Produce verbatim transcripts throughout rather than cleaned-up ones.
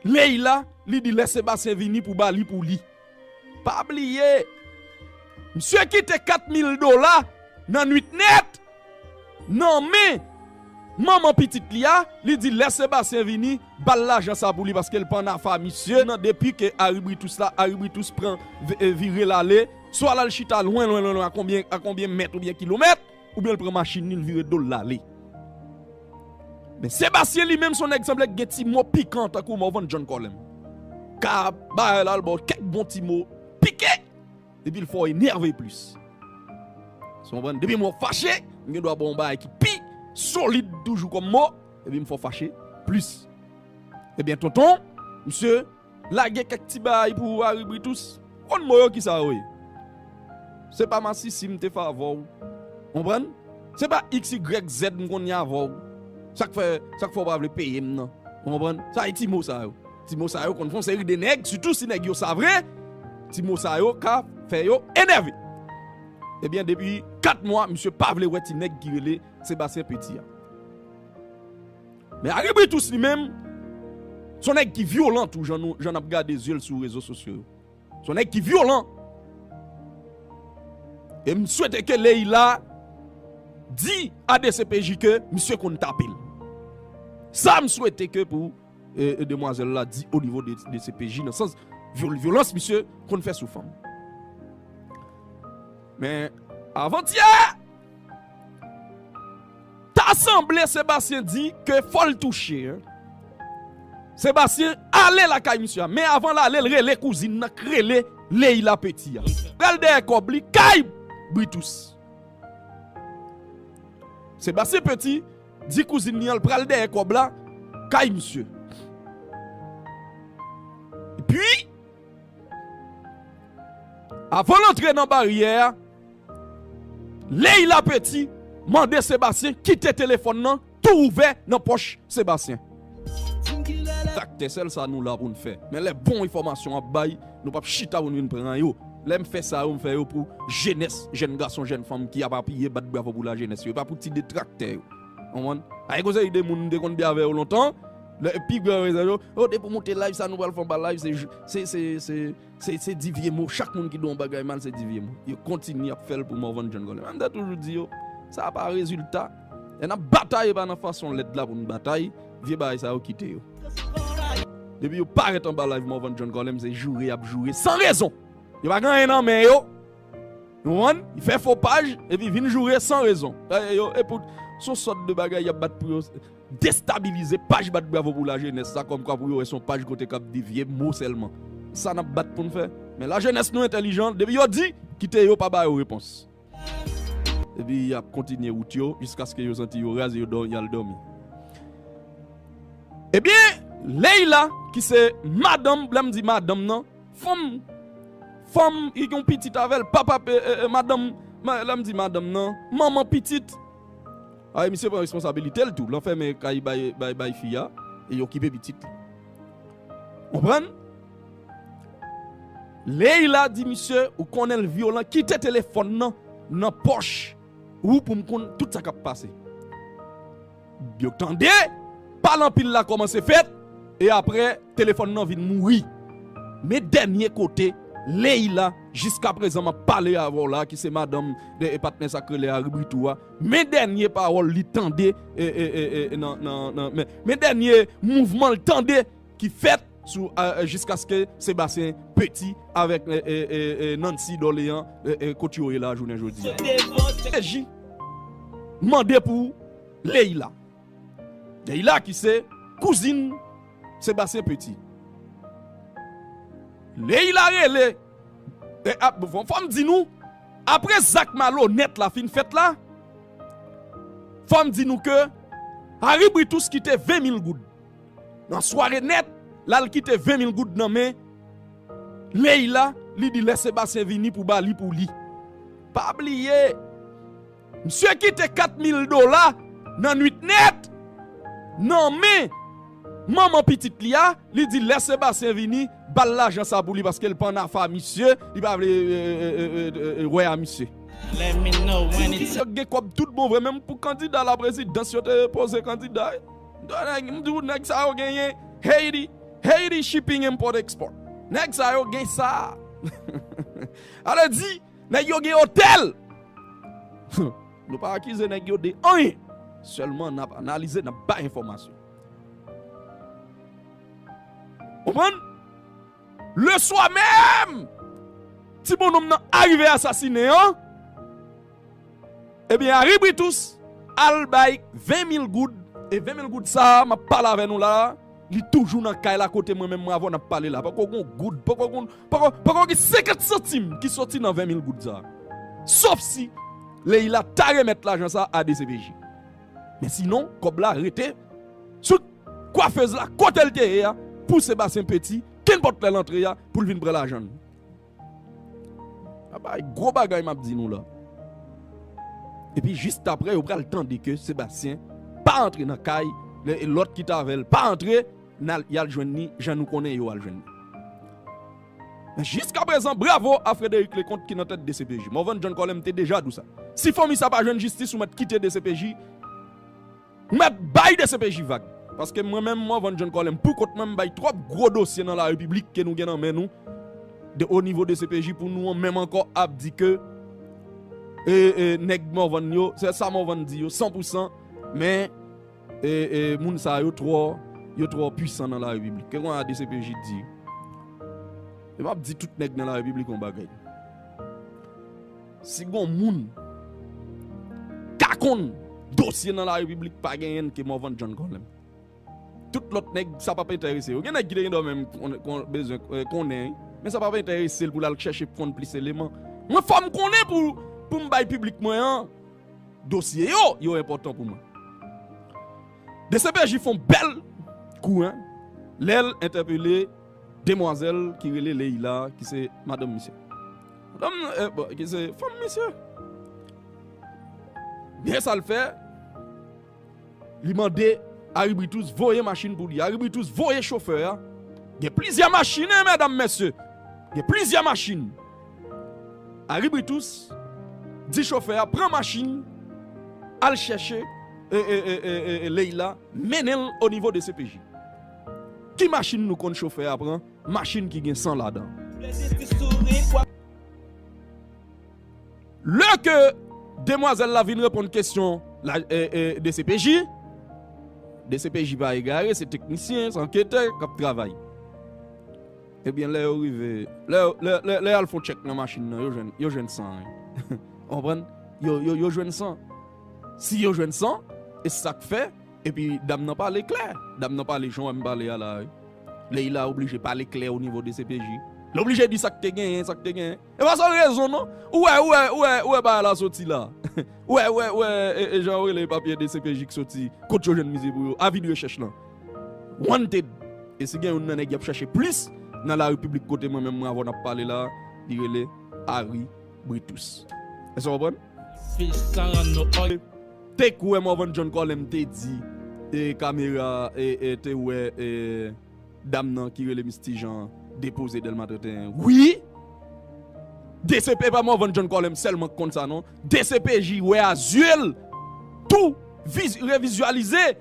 Leila, li di lè Sebastien vini pou ba li pou li. Pa bliye, misye kite kat mil dola nan nwit nèt nan men manman pitit li a, li di lè Sebastien vini, ba l lajan sa pou li paske l pa nan afa misye nan depi ke Aribritus la, Aribritus pran vi- eh, vire l ale, swa l al chita lwen, lwen, lwen, lwen, a konbyen, a konbyen mèt oubyen kilomèt, oubyen l pran machin li, l vire do l l ale. Men Sebastien li menm se yon nèg sanble gen ti mo pikan tankou Morvan John Colem. Ka bay la, l ba w kèk bon ti mo pike, epi l fè w enève plis. Sa w konprann? Depi m wè w fache, m gen dwa ba w yon bagay ki pi solid toujou kòm mo, epi m fè w fache plis. Ebyen, tonton, misye lage kèk ti bagay pou Aribritus. Konn mo yo ki sa yo ye? Se pa masisi m te fè avè w. Konprann? Se pa X Y Z m konn ye avè w. Sa k fè, sa k fè w pa vle peye m nan. Ou konprann? Sa e ti mo sa yo. Ti mo sa yo konn fè yon seri de nèg, sitou si nèg yo sa vre, ti mo sa yo ka fè yo enève. Ebyen, depi kat mwa, misye pa vle wè ti nèg ki rele Sebastien Petit a. Men Aribritus li menm, se yon nèg ki vyolan tou, jan nou, jan n ap gade zye l sou rezo sosyo yo. Se yon nèg ki vyolan. E m swete ke Leila di a D C P J ke misye konn tape l. Sa m swete ke pou e, e demwazèl la di o nivo de, de D C P J nan sans vyol-, vyolans misye konn fè sou fanm. Men avantyè, ta sanble Sebastien di ke fò l touche, en. Sebastien ale lakay misye a, men avan l ale, l rele kouzin nan k rele Leila Petit a. Pral dèyè kòb li kay Britus. Sebastien Petit di kouzin li an l pral dèyè kòb la kay misye. Epi, avan l antre nan baryè a, Leila Petit mande Sebastien kite telefòn nan tou ouvè nan pòch Sebastien. Traktè, sèl sa nou la pou n fè. Men lè bon enfòmasyon ap bay, nou p ap chita pou n vin pran yo. Lè m fè sa yo, m fè yo pou jenès, jèn gason, jèn fanm ki ap apiye, bat bravo pou lajenès yo. E pa pou ti detraktè yo. Konprann? Ay, gon seri de moun m te konn byen avè yo lontan. Lè pi gran rezon yo, yo te pou moute live sa, nou pral fè anba live, se, se, se, se, se, se di vye mo. Chak moun ki di yon bagay mal, se di vye mo. Yo kontinye ap fè l pou Morvan John Colem. M te toujou di yo, sa pa rezilta. Lè n ap batay, e pa nan fason lèd la pou n batay. Vye bagay sa yo, kite yo. Depi yo parèt anba live Morvan John Colem, se joure y ap joure san rezon. Yo pa gen anyen nan men yo. Ou konprann? Li fè fo paj, epi vin joure san rezon. E, yo, e pou, se yon sòt de bagay y ap bat pou yo destabilize paj bat bravo pou lajenès sa, kòmkwa pou yo wè se yon paj kote k ap di vye mo sèlman. Sa n ap bat pou n fè. Men lajenès nou entèlijan, depi yo di, kite yo, pa ba yo repons. Epi y ap kontinye wout yo, jiskaske yo santi yo raze, yo dò-, y al dòmi. Ebyen, Leila, ki se madanm, lè m di madanm nan, fanm, fanm, li gen yon pitit avè l, papa, e, e, e, madanm, ma-, lè m di madanm nan, manman pitit. Ay, misye pran responsabilite l tou, l anfèmen kay bay, bay, bay fi a, e l okipe pitit li. Konprann? Leila di misye, ou konnen l vyolan, kite telefòn nan, nan pòch ou pou m konn tout sa k ap pase. Yo tande, pale anpil la kòmanse fèt, e apre, telefòn nan vin mouri. Men dènye kote, Leila, jiska prezan m ap pale avè w la, ki se madanm de, e patnè sa k rele Aribritou a, men dènye pawòl li tande, e, e, e, e, nan, nan, nan, men, men dènye mouvman l tande ki fèt sou, e, e, jiskaske Sebastien Petit avèk, e, e, e, e, Nancy Dorléans, e, e, kot yo ye la jounen jodi a. Eji mande pou Leila. Leila ki se kouzin Sebastien Petit. Leila rele, e, ap, fò, fò m di nou, apre zak malonèt la fin fèt la, fò m di nou ke Harry Britus kite ven mil goud. Nan sware nèt, l al kite ven mil goud nan men Leila, li di lè Sebastien vini pou ba li pou li. Pa bliye, misye kite kat mil dola nan nwit nèt nan men manman pitit li a, li di lè Sebastien vini, ba l lajan sa pou li paske l pa nan afa misye, li pa vle, e, e, e, e, e, wè a misye. Let me know when it's Yo gen kòb tout bon vre, menm pou kandida laprezidans yo te poze kandida. M di w nèg sa yo genyen Haiti. Haiti Shipping Import Export. Nèg sa yo gen sa. Ale di, nèg yo gen otèl. Nou pa akize nèg yo de anyen. Sèlman n ap analize, n ap bay enfòmasyon. Konprann? Leswa menm, ti bonnonm nan arive asasinen an, ebyen, Harry Britus al bay ven mil goud. E ven mil goud sa a, m ap pale avè nou la, li toujou nan kay la kote mwen menm mwen avè w n ap pale la. Poko gon goud, poko gon, poko, poko gen senkant santim ki soti nan ven mil goud sa a. Sof si Leila ta remèt lajan sa a a D C P J. Men sinon, kòb la rete sou kwafez la, kote l te ye a, pou Sébastien Petit, kenpòt lè l antre a, pou l vin pran lajan l. Sa bay gwo bagay m ap di nou la. Epi jis apre, yo pral tande ke Sébastien pa antre nan kay, lè, lòt ki t avè l pa antre, n al, y al jwenn li, jan nou konnen yo al jwenn li. Men jiskaprezan, bravo a Frédéric Leconte ki nan tèt D C P J. Morvan John Colem te deja di w sa. Si fanmi sa pa jwenn jistis, ou mèt kite D C P J, mèt bay D C P J vag. Paske mwen menm, Morvan John Colem, pou kont mwen, m bay twòp gwo dosye nan la repiblik ke nou gen nan men nou, de, o nivo D C P J, pou nou an menm ankò ap di ke, e, e, nèg Morvan yo, se sa Morvan di yo, san pou san, men, e, e, moun sa yo twò, yo twò pwisan nan la repiblik. Ke konn a D C P J di. E m ap di tout nèg nan la repiblik yon bagay. Si gon moun ka konn dosye nan la repiblik, pa genyen ke Morvan John Colem. Tout lòt nèg, sa p ap enterese yo. Gen nèg ki te gen dò menm kon, kon, bezwen, eh, konnen, wi. Men sa p ap enterese l pou l al chèche konn plis eleman. Mwen, fò m konnen pou, pou m bay piblik mwen an dosye yo, yo enpòtan pou mwen. D C P J fè yon bèl kou, en, lè l entèpele demwazèl ki rele Leila, ki se madanm misye. Madanm, eh, bon, ki se fanm misye. Men sa l fè, li mande Harry Britus voye machin pou li. Harry Britus voye chofè a. Gen plizyè machin, en, medam, mesye. Gen plizyè machin. Harry Britus di chofè a pran machin, al chèche, e, e, Leila, mennen l o nivo D C P J. Ki machin nou konn chofè a pran? Machin ki gen san ladan. Lè ke demwazèl la vin reponn kesyon la, e, e, D C P J, D C P J pa egare, se teknisyen, se anketè k ap travay. Ebyen, lè yo rive, lè, lè, lè, lè y al fè yon tchèk nan machin nan, yo jwenn, yo jwenn san, wi. Ou konprann? Yo, yo, yo jwenn san. Si yo jwenn san, e sa k fè, epi dam nan pale klè. Dam nan pale jan w wè m pale a la, wi. Leila oblije pale klè o nivo D C P J. Li oblije di sa k te genyen, sa k te genyen. E pa san rezon, non. Ou wè, ou wè, ou wè, ou wè bagay la soti la. Ou wè, ou wè, ou wè, e, e, jan yo rele papye D C P J k soti, kot yo jwenn misye pou yo, avi de rechèch lan. Wanted. E si gen youn nan nèg y ap chèche plis nan la repiblik kote mwen menm mwen avè w n ap pale la, li rele Harry Britus. Èske w konprann? Te kwè Morvan John Colem te di, e, kamera, e, e, te wè, e, dam nan ki rele Misty Jean depoze Dèlma trannteyen. Wi! D C P, e pa Morvan John Colem sèlman k konn sa, non. D C P J wè a zye l tou, viz-, revizyalize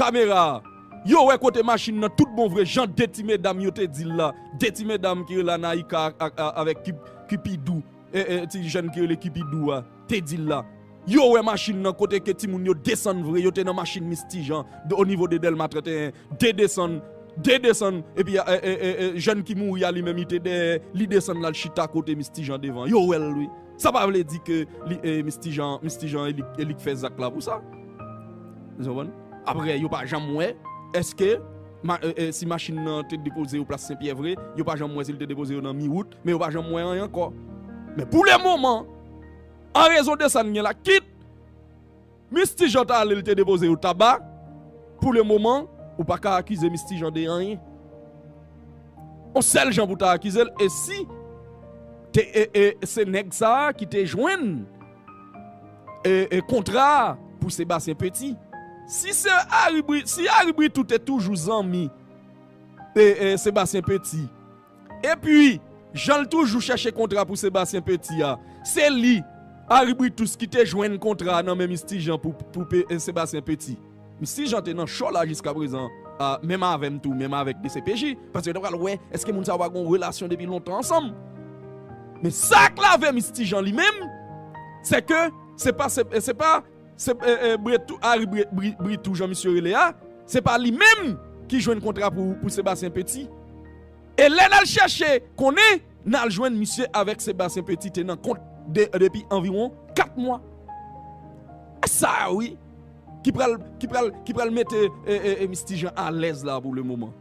kamera a. Yo wè kote machin nan tout bon vre, jan de ti medam yo te di l la. De ti medam ki rele Anaïka ak, ak, avèk Ki-, Kipidou, e, e, ti jèn ki rele Kipidou a, te di l la. Yo wè machin nan kote ke timoun yo desann vre, yo te nan machin Misty Jean, de, o nivo de Dèlma trannteyen, de desann, de desann, epi, e, e, e, e, jèn ki mouri a li menm, li te dèyè, li desann l al chita kote Misty Jean devan. Yo wè l, wi. Sa pa vle di ke li, e, Misty Jean, Misty Jean, e li, e li k fè zak la pou sa. Ou konprann? Apre, yo pa janm wè, èske, ma-, e, e, si machin nan te depoze yo plas Senpyè vre, yo pa janm wè si l te depoze yo nan mi wout, men yo pa janm wè anyen ankò. Men pou le moman, an rezon de sa n gen la, kit Misty Jean ta ale, l te depoze yo Taba, pou le moman, ou pa ka akize Misty Jean de anyen. On sèl jan pou ta akize l, e si te, e, e, se nèg sa a ki te jwenn, e, e, kontra a pou Sébastien Petit. Si se Harry Bri-, si Harry Britus te toujou zanmi, e, e, Sébastien Petit, epi, jan l toujou chèche kontra pou Sébastien Petit a, se li, Harry Britus, ki te jwenn kontra a nan men Misty Jean pou, pou pe-, e, Sébastien Petit. Misty Jean te nan cho la jiskaprezan. a, menm avè m tou, menm avèk D C P J, paske yo ta pral wè èske moun sa yo pa gen yon relasyon depi lontan ansanm. Men sa k lave Miss Tijan li menm, se ke se pa, se, se pa, se, e, e, Bretou, Ari Bre-, Bri-, Britou, jan misye rele a, se pa li menm ki jwenn kontra pou, pou Sebastien Petit. E lè n al chèche konnen, n al jwenn misye avèk Sebastien Petit te nan kont de, depi anviwon kat mwa. E sa wi, ki pral, ki pral, ki pral mete, e, e, e, Miss Tijan alèz la pou le moman.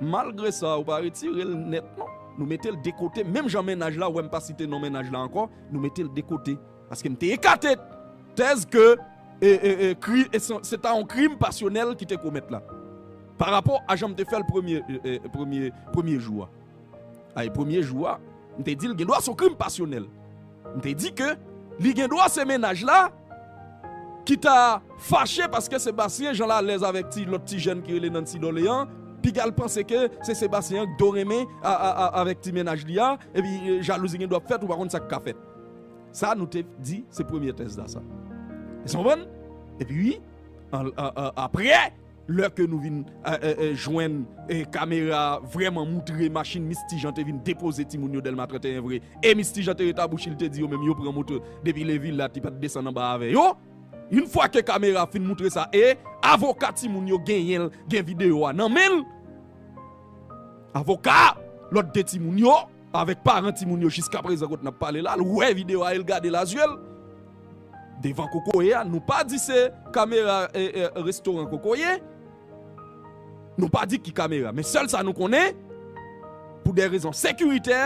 Malgre sa, ou pa retire l nèt, non. Nou mete l de kote. Menm jan mennaj la, ou wè m pa site non mennaj la ankò, nou mete l de kote. Paske m te ekate tèz ke, e, e, e, kri-, e se, se ta yon krim pasyonèl ki te komèt la. Pa rapò a jan m te fè l premye, e, e, premye, premye jou a. Ay, premye jou a, m te di l gen dwa se yon krim pasyonèl. M te di ke li gen dwa se mennaj la ki ta fache paske Sebastien Jan alèz avèk ti, lòt ti jèn ki rele Nancy Dorléans, piga l panse ke se Sebastien an ki do renmen a, a, a, avèk ti mennaj li a, epi, e, jalouzi gen dwa ap fèt, ou pa konn sa k ka fèt. Sa nou te di, se premye tèz la sa. Èske w konprann? Epi wi, an, an, an, aprè, lè ke nou vin, e, e, e, jwenn, e, kamera vrèman moutre machin Miss Tijan te vin depoze timoun yo Dèlma trannteyen vre, e Miss Tijan te ret a bouch li, te di yo menm yo pran moto depi Levila, li pa t desann anba avè yo. Yon fwa ke kamera fin moutre sa, e avoka timoun yo genyen l, gen videyo a nan men l. Avoka lòt de timoun yo, avèk paran timoun yo jiskaprezan kote n ap pale la, l wè videyo a e l gade l a zye l. Devan kokoye a, nou pa di se kamera, e, e, restoran kokoye. Nou pa di ki kamera, men sèl sa nou konnen, pou de rezon sekiritè,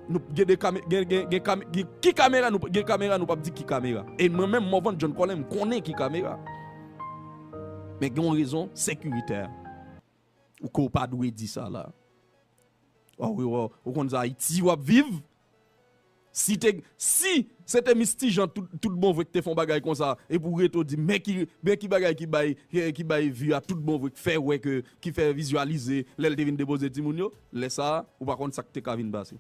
nou gen de kame-, gen, gen, gen kame-, gen ki kamera, nou, gen kamera, nou p ap di ki kamera. E mwen menm, Morvan John Colin, m konnen ki kamera. Men gen yon rezon sekiritè. Ou ke w pa dwe di sa la. Ò wi, ò, ou konn sa Ayiti w ap viv? Si te, si se te Miss Tijan tout, tout bon vre ki te fè yon bagay konsa, epi w rete w di, men ki, men ki bagay ki bay, ki, ki bay vi a tout bon vre, ki fè wè ke, ki fè vizyalize lè l te vin depoze timoun yo, lè sa a, ou pa konn sa k te ka vin pase.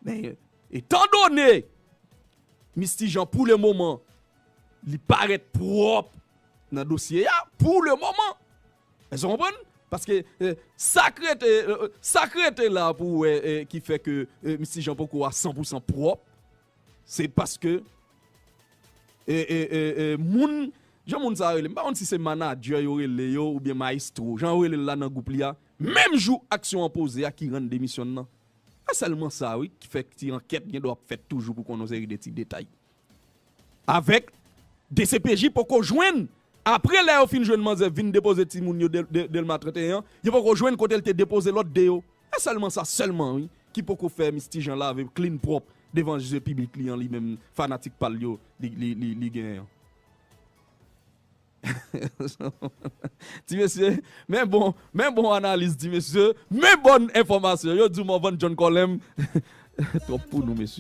Men, etandone Miss Tijan, pou le moman, li parèt pwòp nan dosye a, pou le moman. Èske w konprann? Paske, e, sa k rete, e, sa k rete la pou wè, e, ki fè ke, e, Miss Tijan poko a san pou san pwòp, se paske, e, e, e, e, moun, jan moun sa rele, m pa konn si se manadjè yo rele yo oubyen mayestwo, jan yo rele l la nan gwoup li a, menm jou aksyon an poze a ki rann demisyon l nan. Pa sèlman sa, wi, ki fè ti ankèt gen dwa ap fèt toujou pou konnen yon seri de ti detay. Avèk D C P J poko jwenn, apre lè yo fin jwenn manzè vin depoze timoun yo Dèl-, Dèl-, Dèlma trannteyen an, yo poko jwenn kote l te depoze lòt de yo. Pa sèlman sa sèlman, wi, ki poko fè Miss Tijan lave clean pwòp devan zye piblik li an, li menm fanatik pa l yo, li, li, li, li genyen an. Ti mesye, men bon, men bon analiz, ti mesye, men bòn enfòmasyon. Yo di w Morvan John Colin, twòp pou nou, mesye.